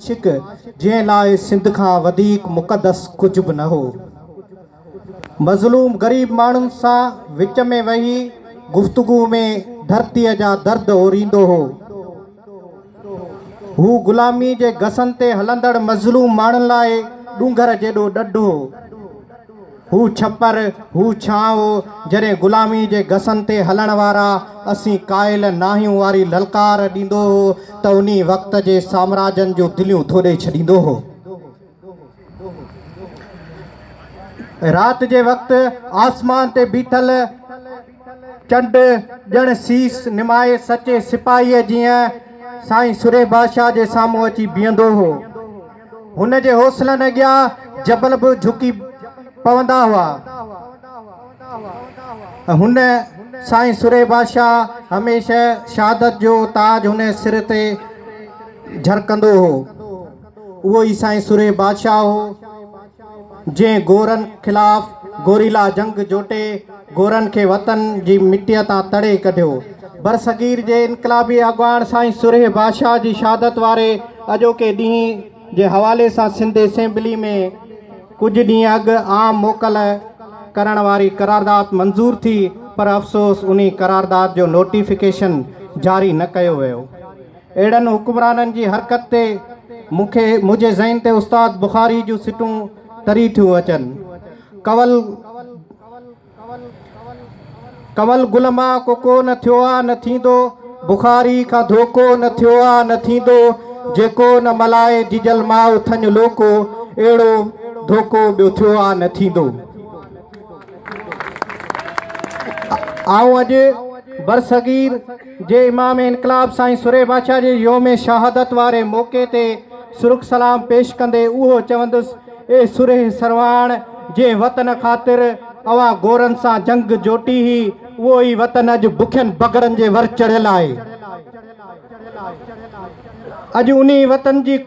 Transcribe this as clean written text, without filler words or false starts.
عاشق، جنهن لاء سنڌ کان وڌيڪ مقدس ڪجهه به نه هو. مظلوم غريب ماڻهن سان وچ ۾ ويهي گفتگو ۾ ڌرتيء جا درد اوريندو هو. هو غلامي جي گسن تي هلندڙ مظلوم ماڻهن لاء ڏونگر جيڏو ڏڍ هو. هو ڇپر، هو ڇانو، جڏهن غلامي جي گسن تي هلڻ وارا اسين قائل ناهيون واري للڪار ڏيندو هو ته انهي وقت جي سامراجن جون دليون ڌوڏي ڇڏيندو هو. رات جي وقت آسمان تي بيٺل چنڊ ڄڻ سيس نمائي سچي سپاهيء جيئن سائين سرهي بادشاهه جي سامهون اچي بيهندو هو. هن جي حوصلن اڳيان جبل به جهڪي پوندا هئا. هن سائين سرهي بادشاهه هميشه شهادت جو تاج هن سر تي جهرڪندو هو. اهو ئي سائين سرهي بادشاهه هو، جنهن گورن خلاف گوريلا جنگ جوٽي گورن کي وطن جي مٽيء تان تڙي ڪڍيو. برصغير جي انقلابي اڳواڻ سائين سرهي بادشاهه جي شهادت واري اڄوڪي ڏينهن جي حوالي سان سنڌ اسيمبلي ۾ ڪجهه ڏينهن اڳ عام موڪل ڪرڻ واري قرارداد منظور ٿي پر افسوس انهي قرارداد جو نوٽيفڪيشن جاري نه ڪيو ويو. اهڙن حڪمرانن جي حرڪت تي مون کي منهنجي ذهن تي استاد بخاري جون سٽون تري ٿيون اچن. ڪنول ڪنول گل مان ڪوڪو نه ٿيو آ نه ٿيندو، بخاري کان ڌوڪو نه ٿيو آ نه ٿيندو، جيڪو نه ملائي جيجل ماء ٿڃ لوڪو، اهڙو ڌوڪو ٻيو ٿيو آ نه ٿيندو. آئون اڄ برصغير جي امام انقلاب سائين سرهي بادشاهه جي يوم شهادت واري موقعي تي سرخ سلام پيش ڪندي اهو چوندس، اي سرهي سرواڻ جنهن وطن خاطر اوهان گورن سان جنگ جوٽي هئي، اهو ئي وطن اڄ بکين بگهڙن جي ور چڙهيل آهي. اڄ انهي وطن جي.